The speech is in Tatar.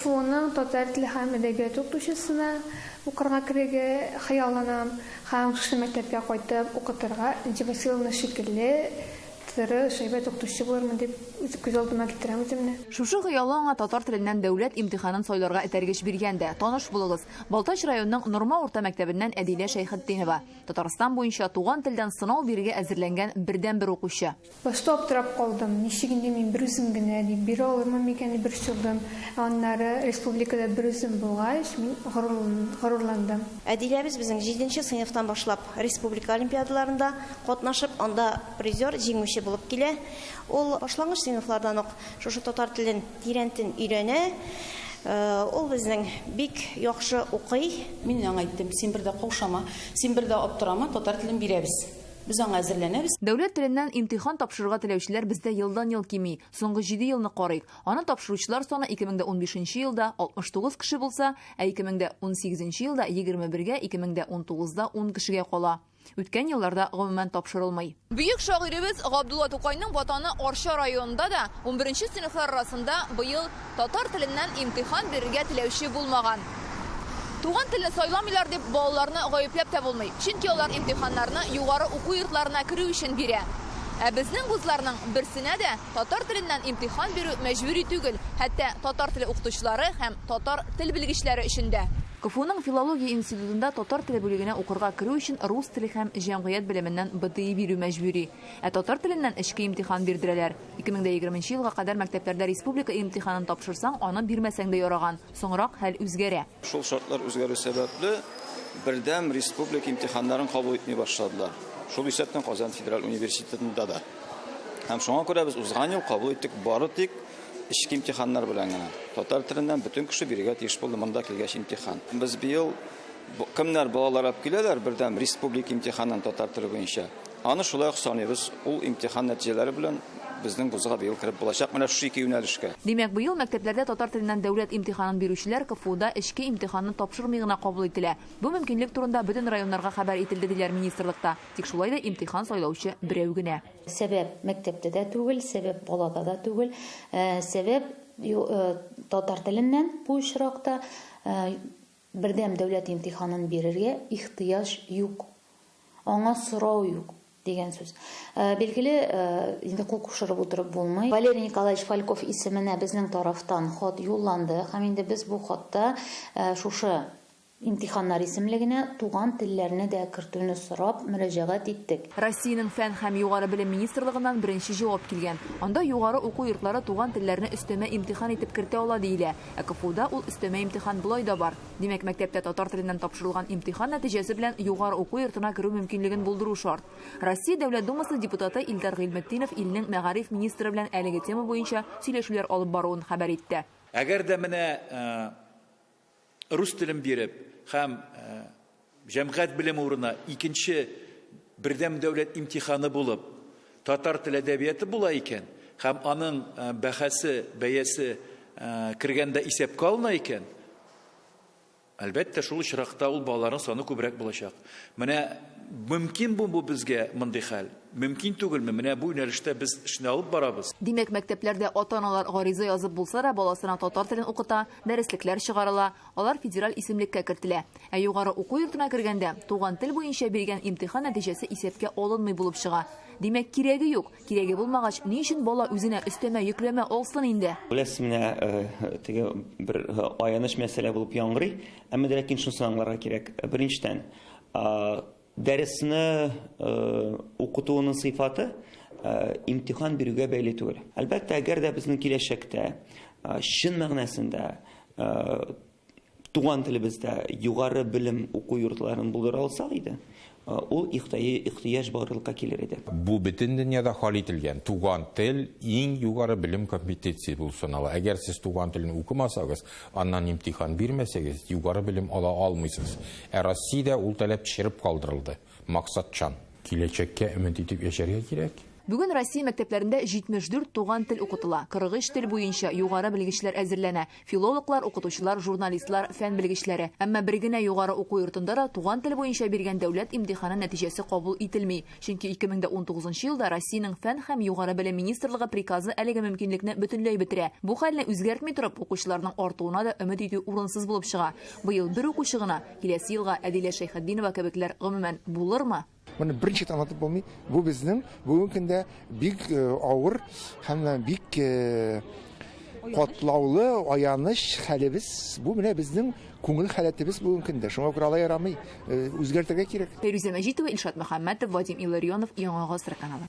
КФУның татар теле һәм әдәбияты укытучысына укырга керергә хыялланам һәм шушы мәктәпкә кайтып укытырга, Энҗе Василовна шикелле тырыш, әйбәт укытучы булырмын дип күз алдыма китерәм үземне. Шушы хыялы аңа татар теленнән дәүләт имтиханын сайларга этәргеч биргән дә. Таныш булыгыз, Балтач районының Норма урта мәктәбеннән Әдилә Шәйхетдинова, Татарстан буенча туган телдән сынау бирергә әзерләнгән бердәнбер укучы. Башта аптырап калдым, ничек инде мин берүзем генә дип, бирә алырмын микән дип борчылдым. Ә аннары республикада берүзем булгач, мин горурландым. Әдиләбез безнең җиденче сыйныфтан башлап республика олимпиадаларында катнашып, анда призер, җиңүче булып килә. Ул башлангыч сыйныфлардан ук шушы татар телен тирәнтен өйрәнә. Ул безнең бик яхшы укый. Мин аңа әйттем, син бер дә каушама, син бер дә аптырама, татар телен бирәбез. Без аңа әзерләнәбез. Дәүләт теленнән имтихан тапшырырга теләүчеләр бездә елдан-ел кими. Соңгы җиде елны карыйк. Аны тапшыручылар саны 2015 нче елда 69 кеше булса, ә 2018 нче елда 21 гә, 2019 да ун кешегә кала. Үткән елларда гомумән тапшырылмый. Бөек шагыйребез Габдулла Тукайның ватаны Арча районында да унберенче сыйныфлар арасында быел татар теленнән имтихан бирергә теләүче булмаган. Туган телне сайламыйлар дип балаларны гаепләп тә булмый, чөнки алар имтиханнарны югары уку йортларына керү өчен бирә. Ә безнең вузларның берсенә дә татар теленнән имтихан бирү мәҗбүри түгел, хәтта татар теле укытучылары һәм татар тел белгечләре өчен дә. КФУның филология институтында татар теле бүлегенә укырга керү өчен рус теле һәм җәмгыять белеменнән БДИ бирү мәҗбүри. Ә татар теленнән эчке имтихан бирдерәләр. 2020 нче елга кадәр мәктәпләрдә республика имтиханын тапшырсаң, аны бирмәсәң дә яраган. Соңрак хәл үзгәрә. Шул шартлар үзгәрү сәбәпле, бердәм республика имтиханнарын кабул итми башладылар. Шул исәптән Казан федераль университетында да. Һәм шуңа күрә без узган ел кабул иттек бары тик эчке имтиханнар белән генә. Татар теленнән бөтен кеше бирергә тиеш булды монда килгәч имтихан. Без быел кемнәр балалар алып киләләр бердәм республика имтиханын татар теле буенча, Аны шулай ук саныйбыз, ул имтихан нәтиҗәләре белән безнең вузга быел кереп булачак менә шушы ике юнәлешкә. Димәк, быел мәктәпләрдә татар теленнән дәүләт имтиханын бирүчеләр КФУда эчке имтиханны тапшырмый гына кабул ителә. Бу мөмкинлек турында бөтен районнарга хәбәр ителде, диләр министрлыкта. Тик шулай да имтихан сайлаучы берәү генә. Сәбәп мәктәптә дә түгел, сәбәп балада да түгел. Сәбәп татар теленнән бу очракта Бердәм дәүләт имтиханын бирергә ихтыяҗ юк. Аңа сорау юк, дигән сүз. Билгеле, инде кул кушырып утырып булмый. Валерий Николаевич Фальков исеменә безнең тарафтан хат юлланды һәм инде без бу хатта шушы имтиханнар исемлегенә туган телләрне дә кертүне сорап мөрәҗәгать иттек. Россиянең Фән һәм югары белем министрлыгыннан беренче җавап килгән. Анда югары уку йортлары туган телләрне өстәмә имтихан итеп кертә ала диелә. Ә КФУда ул өстәмә имтихан болай да бар. Димәк, мәктәптә татар теленнән тапшырылган имтихан нәтиҗәсе белән югары уку йортына керү мөмкинлеген булдыру шарт. Россия Дәүләт Думасы депутаты Илдар Гыйльметдинов илнең мәгариф министры белән әлеге тема буенча сөйләшүләр алып баруын хәбәр итте. Әгәр дә менә рус телен биреп һәм җәмгыять белеме урынына икенче бердәм дәүләт имтиханы булып татар теле әдәбияты була икән һәм аның бәһасе, бәясе кергәндә исәпкә алына икән, әлбәттә, шул очракта ул балаларның саны күбрәк булачак. Менә мөмкин бу бу безгә мондый хәл? Мөмкин түгелме? Менә бу юнәлештә без эшне алып барабыз. Димәк, мәктәпләрдә ата-аналар гариза язып булса да, баласына татар телен укыта, дәреслекләр чыгарыла, алар федераль исемлеккә кертелә. Ә югары уку йортына кергәндә, туган тел буенча биргән имтихан нәтиҗәсе исәпкә алынмый булып чыга. Димәк, кирәге юк. Кирәге булмагач, ни өчен бала үзенә өстәмә йөкләмә алсын инде? Беләсез, менә теге бер аяныч мәсьәлә булып яңгырый, әмма дә ләкин шунысын аңларга кирәк. Беренчедән, Дәресне укытуының сыйфаты имтихан бирүгә бәйле түгел. Әлбәттә, әгәр дә безнең киләчәктә чын мәгънәсендә туган телебездә югары белем уку йортларын булдыра алсак иде, ул ихтыяҗ барлыкка килер иде. Бу бөтен дөньяда хал ителгән туган тел иң югары белем компетенция булып санала. Әгәр сез туган телне укымасагыз, Аннан имтихан бирмәсәгез, югары белем ала алмыйсыз. Ә Россиядә ул таләп череп калдырылды. Максатчан. Киләчәккә өмет итеп яшәргә кирәк. Бүген Россия мәктәпләрендә 74 туган тел укытыла. 43 тел буенча югары белгечләр әзерләнә. Филологлар, укытучылар, журналистлар, фән белгечләре. Әмма бер генә югары уку йортында да туган тел буенча биргән дәүләт имтиханы нәтиҗәсе кабул ителми. Чөнки 2019 елда Россиянең фән һәм югары белем министрлыгы приказы әлеге мөмкинлекне бөтенләй бетерә. Бу хәлне үзгәртми торып, укучыларның артуына да өмет итү урынсыз булып чыга. Быел бер укучы гына, киләсе елга Әдилә Шәйхетдинова кебекләр гомумән булырмы? Моны берничек тә аңлатып булмый. Бу безнең бүгенге көндә бик авыр һәм бик катлаулы, аяныч хәлебез. Бу менә безнең күңел халәтебез бүгенге көндә. Шуңа күрә алай ярамый, үзгәртергә кирәк. Фәйрүзә Мәҗитова, Илшат Мөхәммәтов, Вадим Илларионов, Яңа Гасыр каналы.